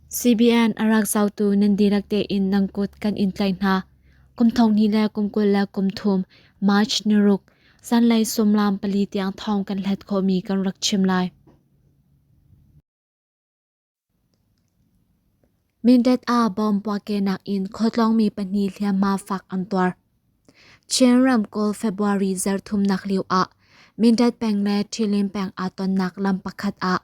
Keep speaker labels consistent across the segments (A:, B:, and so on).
A: CBN a rak zohtu nan dihlak tein nan kut kan in tlaih hna. Kum thong hnih le kum 23 March ni ruk zanlei sumlam pali tiang thawng kan hlet khawhmi kan rak chim lai. Mindat ah bomb puahkehnak in khualtlawngmi pahnih hliamhma fak an tuar. Chin ramkulh February zarhthumnak lio ah Mindat peng le Ṭhilin peng aa tonnak lam pakhat ah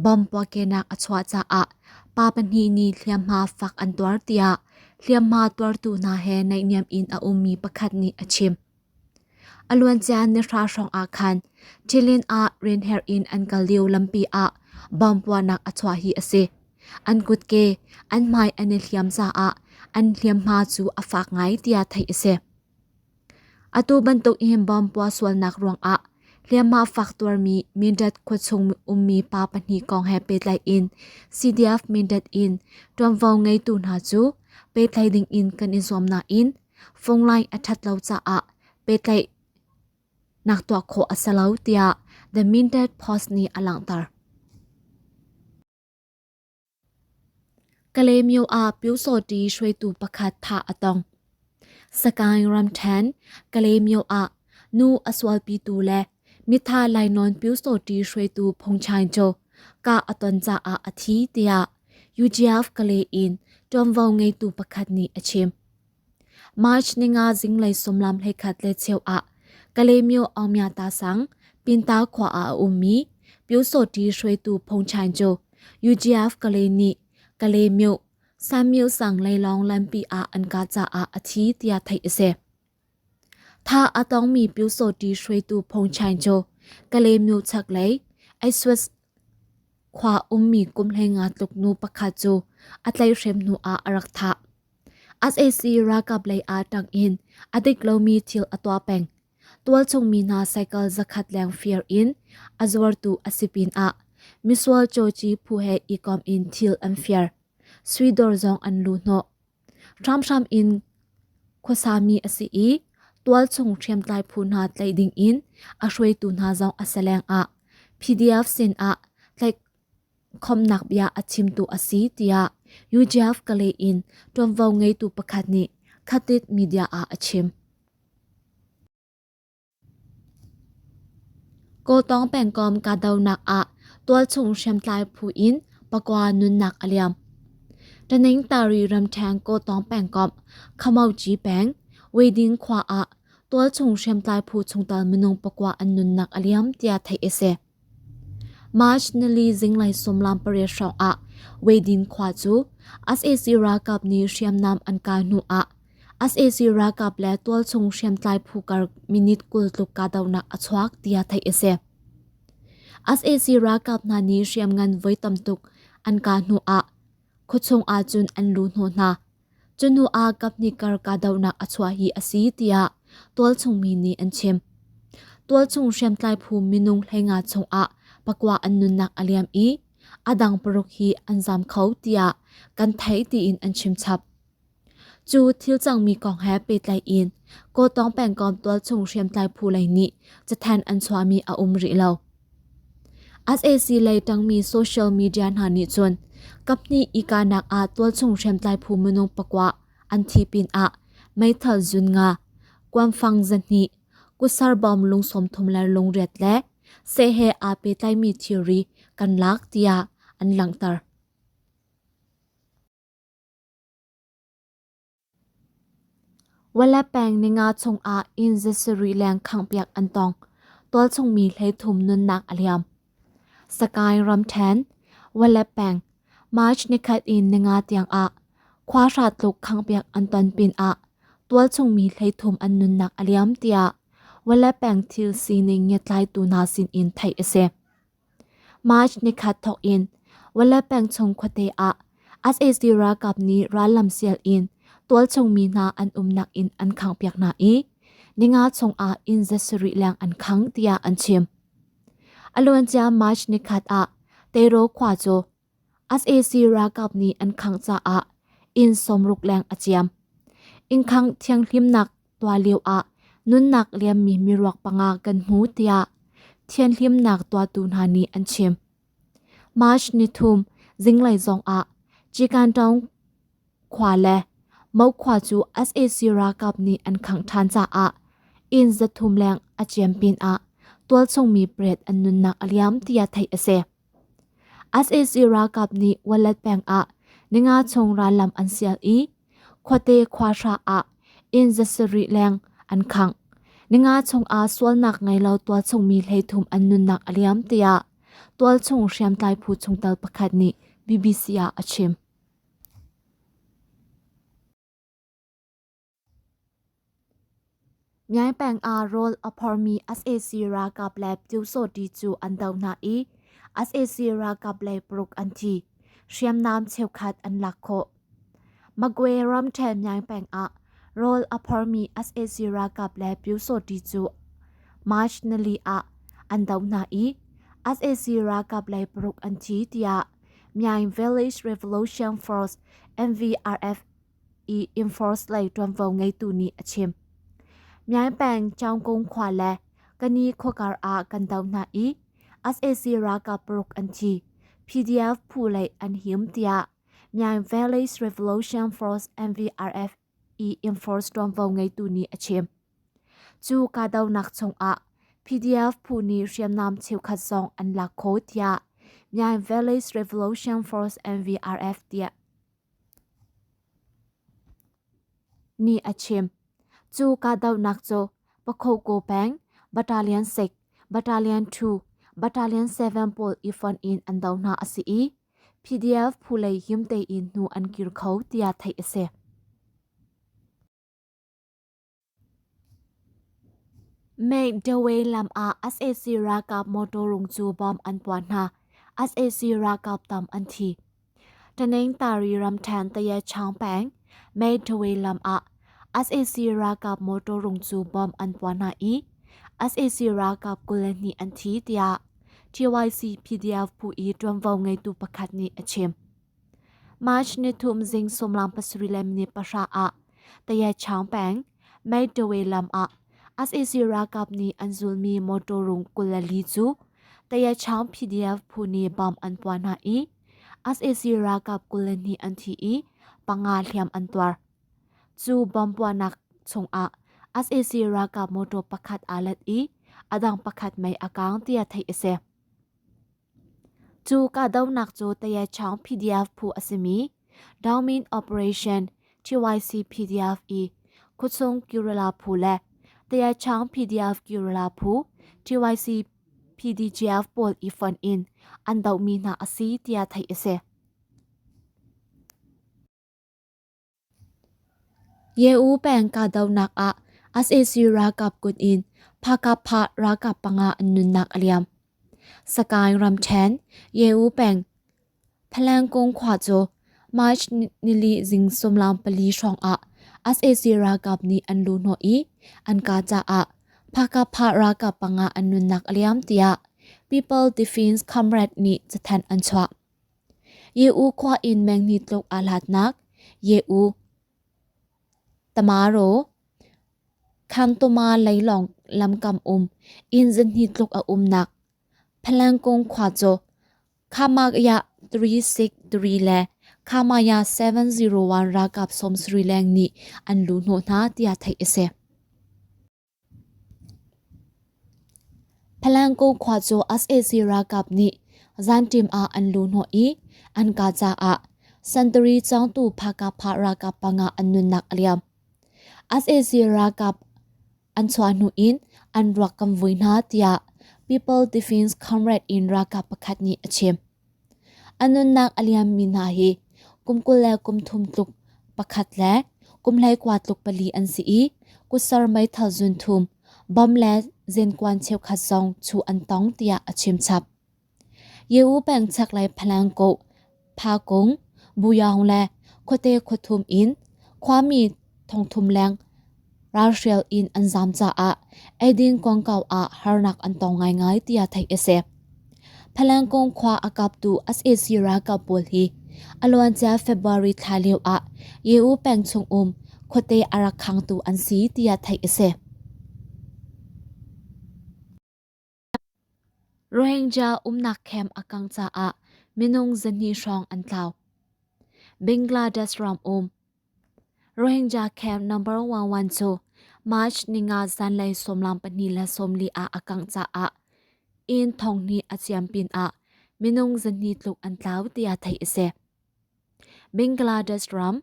A: bomb puahkehnak a chuah caah pa pahnih nih hliamhma fak an tuar tiah hliamhma tuartu hna he naihniam in a ummi pakhat nih a chim. A luancia nihra hrawng ah khan Ṭhilin ah rianherh in an kal lio lampi ah bomb puahnak a chuah hi a si. An kutke, an hmai an i hliam caah an hliamhma cu a fak ngai tiah theih a si. Atu bantuk in bomb puah sualnak ruangah hliamhma fak tuarmi Mindat khuachung ummi pa pahnih kong he pehtlaih in CDF Mindat in ṭuanvo ngeitu hna cu pehtlaih ding in kan i zuam nain phone line a ṭhat lo caah pehtlaih nak tuah khawh a si lo tiah The Mindat Post nih a langhter. Kalaymyo ah Pyusawhti hruaitu pakhat thah a tong. Sagaing ramṭhen Kalaymyo ah nu a sualpitu le mitha lainawn Pyusawhti hruaitu Phungchain cu kah a ton caah a thi tiah UGF Kalay in ṭuanvo ngeitu pakhat nih a chim. March ninga zinglei sawmlam hleikhat le cheu ah Kalaymyo Aungmyata sang Pinta khua ah a ummi Pyusawhti hruaitu Phungchain cu UGF Kalay nih Kalaymyo Sanmyo sang leilawng lampi ah an kah caah a thi tiah theih a si. Tha a tongmi Pyusawhti hruaitu Phungchain cu Kalaymyo chaklei Aiswas khua ummi kum 15 tluk nu pakhat cu a tlaihhrem hnu ah a rak thah. Sac ralkap lei ah ṭang in a dik lomi thil a tuah peng. Tualchung mi hna cycle zakhat leng fir in a zuartu a si pinah misual cawci phu he i kom in thil an fir. Sui dawr zong an luh hnawh. Hramhram in khuasami a si i tualchung hriamtlai phu hna tlaih ding in a hruaitu hna zong a si lengah PDF sin ah tlaih khomnak bia a chimtu a si tiah UGF Kalay in ṭuanvo ngeitu pakhat nih Khatit media ah a chim. Kawtawng pengkom kahdohnak ah tualchung hriamtlai phu in pakua nunnak a liam. Taningtari ramṭhen Kawtawng pengkomh Khamauci peng Weiding khua ah tualchung hriamtlai phu chungtel minung pakua an nunnak a liam tiah theih a si. March nili zinglei sawmlam pariat hrawng ah Weidin khua cu sac ralkap nih hriamnam an kai hnu ah sac ralkap le tualchung hriamtlai phu kar minute 20 tluk kahdohnak a chuak tiah theih a si. Sac ralkap hna nih hriamngan voi tam tuk an kah hnu ah khuachung ahcun an luh hnawh hna. Cu hnu ah kaphnih kar kahdohnak a chuah hi a si tiah tualchung mi nih an chim. Tualchung hriamtlai phu minung 15 chungah pakua an nunnak a liam i a dang paruk hi an zam kho tiah kan theih tiin an chim chap. Cu thil cangmi kong he pehtlaih in Kawtawng pengkomh tualchung hriamtlai phu lei nih cathanh an chuahmi a um rih lo. Sac lei ṭangmi social media hna nih cun kaphnih i kahnak ah tualchung hriamtlai phu minung pakua an thi pinah meithal zun nga, kuanfang zahnih, kutsar bawm lung 30 le lungriat le seh he aa pehtlaimi thilri kan lak tiah an langhter. Wala peng ninga chungah inn zasarih leng khanghpiak an tong. Tualchung mi 13 nunnak a liam. Sagaing ramṭhen, Wala peng, March nikhat in ninga tiangah khua hra tluk khanghpiak an ton pinah tualchung mi 13 an nunnak a liam tiah Wala peng thil sining ngiatlaitu hna sinin theih a si. March nikhat thawk in Wala peng chung khuate ah sac ralkap nih rallam sial in tualchung mi hna an umnak inn an khanghpiak hna i ninga chungah inn zasarih leng an khang tiah an chim. A luancia March nikhat ah Tero khua cu sac ralkap nih an khangh caah inn 60 leng a ciam. Innkhang thianghlimnak tuah lio ah nunnak liammi miruak panga kan hmu tiah thianhlimnak tuahtu hna nih an chim. March nithum zinglei zong ah Cikantaung khua le Mokhua cu sac ralkap nih an khangh ṭhan caah inn 300 leng a ciam pinah tualchung mi pariat an nunnak a liam tiah theih a si. Sac ralkap nih Walet peng ah ninga chung rallam an sial i khuate khuahra ah inn 700 leng an khangh. Ninga chung ah sualnak ngei lo tualchung mi 33 an nunnak a liam tiah tualchung hriamtlai phu chungtel pakhat nih BBC ah a chim. Myaing peng ah rawl a phormi sac ralkap le Pyusawhti cu an doh hna i sac ralkap lei paruk an thi. Hriamnam cheukhat an lak khawh. Magwe ramṭhen Myaing peng ah rawl a phormi sac ralkap le Pyusawhti cu March 4 ah an doh hna i sac ralkap lei paruk an thi tiah Myaing Village Revolution Force MVRF i enforce lei ṭuanvo ngeitu nih a chim. Myaing peng Chaungkung khua le Kani khuakar ah kan doh hna i sac ralkap paruk an thi. PDF phu lei an him tiah Myaing Valley's Revolution Force MVRF i enforce ṭuanvo ngeitu nih a chim. Cu kahdohnak chungah PDF phu nih hriamnam cheukhat zong an lak khawh tiah Myaing Valley's Revolution Force MVRF tiah nih a chim. Cu kahdohnak cu Pakhoku peng Battalion 6, Battalion 2, Battalion 7 pawl i fonh in an doh hna a si i PDF phu lei him tein hnu an kir kho tiah theih a si. Mei lam ah sac ralkap motor rung cu bomb an puah hna. Sac ralkap tam an thi. Taningtari ramṭhen Tayachaung peng Mei lam ah sac ralkap motor rung cu bomb an puah hna i sac ralkap 22 an thi tiah TYC PDF phu i ṭuanvo ngeitu pakhat nih a chim. March nithum zing 27:10 ah Tayachaung peng Mei lam ah sac ralkap nih an zulmi motor rung 24 cu Tayachaung PDF phu nih bomb an puah hna i sac ralkap 22 an thi i panga hliam an tuar. Cu bomb puahnak chungah sac ralkap motor pakhat aa let i a dang pakhat mei a kaang tiah theih a si. Cu kahdohnak cu Tayachaung PDF phu a simi Domain Operation TYC PDF i khuachung Guerrilla phu le Tayachaung PDF Guerrilla phu TYC PDGF pawl i fonh in an dohmi hna a si tiah theih a si. Ye-U peng kahdohnak ah sac ralkap kut in Phakapha ralkap panga an nunnak a liam. Sagaing ramṭhen Ye-U peng Phalangkung khua cu March nili zing 14 hrawngah sac ralkap nih an luhhnawh i an kah caah Phakapha ralkap panga an nunnak a liam tiah People Defense Comrade nih cathanh an chuah. Ye-U khua in meng hnih tluk aa hlatnak Ye-U, Tamaro, Khantoma leilawng lamkam um inn zahnih tluk a umnak Phalangkung khua cu Khamaya 363 le Khamaya 701 ralkap 70 leng nih an luhhnawh hna tiah theih a si. Phalango khua cu sac ralkap nih zanṭim ah an luhhnawh i an kah caah santari cawngtu Phakapha ralkap panga an nunnak a liam. Sac ralkap an chuah hnu in an ruak kan vui hna tiah People Defense Comrade in ralkap pakhat nih a chim. A nunnak a liammi hna hi kum 23 tluk pakhat le kum 19 tluk pali an si i kutsar meithal zunthum, bom le zenkuan cheukhat zong chuh an tong tiah a chim chap. Yewu peng chaklei Phalangkoh, Phakung, Buyong le khuate khuathum in khuami thongthum leng ralhrial in an zaam caah eidin kongkau ah harnak an tong ngaingai tiah theih a si. Phalangkung khua a kaptu sac ralkap pawl hi a luancia February thla lio ah Yewu peng chung um khuate a rak khangtu an si tiah theih a si. Rohingya umnak camp a kang caah minung 200 hrawng an tlau. Bangladesh ram um Rohingya camp number 11 cu March ninga zanlei sawmlam pahnih le sawmli ah a kangh caah inn thonghnih a ciam pinah minung zahnih tluk an tlau tiah theih a si. Bangladesh ram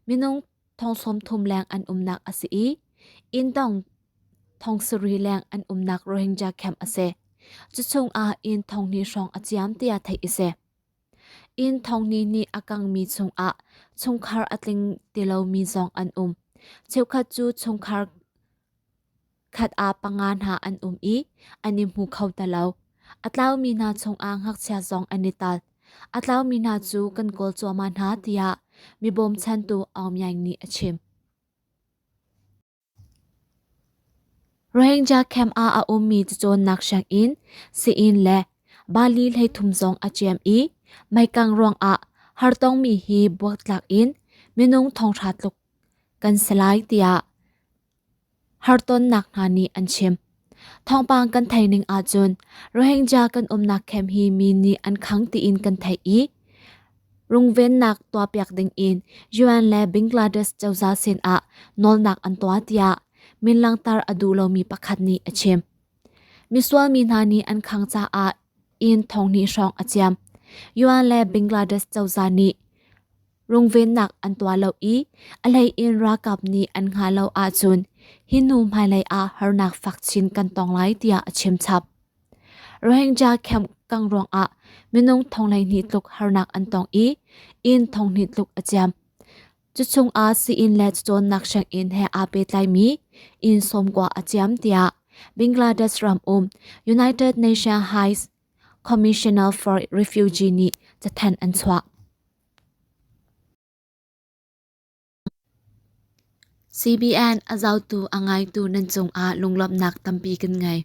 A: minung thong 30 leng an umnak a si i inn dang thong sarih leng an umnak Rohingya camp a si. Cu chungah inn thonghnih hrawng a ciam tiah theih a si. Inn thonghnih nih a kangmi chungah chungkhar a tling ti lomi zong an um. Cheukhat cu chungkhar khat ah panga hna an um i an i hmu kho ti lo. A tlaumi hna chungah ngakchia zong an i tal. A tlaumi hna cu kan kawl cuahmah hna tiah mi bawmchantu Aung Myaing nih a chim. Rohingya camp ah a ummi cacawnnak sianginn, sii-inn le Bali 33 zong a ciam i meikang ruangah hartongmi hi buaktlak in minung thonghra tluk kan si lai tiah hartonnak hna nih an chim. Thawngpang kan theih ning ahcun Rohingya kan umnak camp hi mi nih an khang tiin kan theih i rungvennak tuahpiak ding in UN le Bangladesh cozah sin ah nawlnak an tuah tiah min langhter a duh lomi pakhat nih a chim. Misual mi hna nih an khang caah inn thonghnih hrawng a ciam. UN le Bangladesh cozah nih rungvennak an tuah lo i a hlei in ralkap nih an hngah lo ahcun hi hnu hmailei ah harnak fak chin kan tong lai tiah a chim chap. Rohingya camp kang ruangah minung thonghleihnih tluk harnak an tong i inn thonghnih tluk a ciam. Cu chungah sii-inn le cacawnnak sianginn he aa pehtlaimi inn sawmkua a ciam tiah Bangladesh ram um United Nations High Commissioner for Refugee nih cathanh an chuah. CBN a zohtu a ngaitu nan cungah lunglawmhnak tampi kan ngei.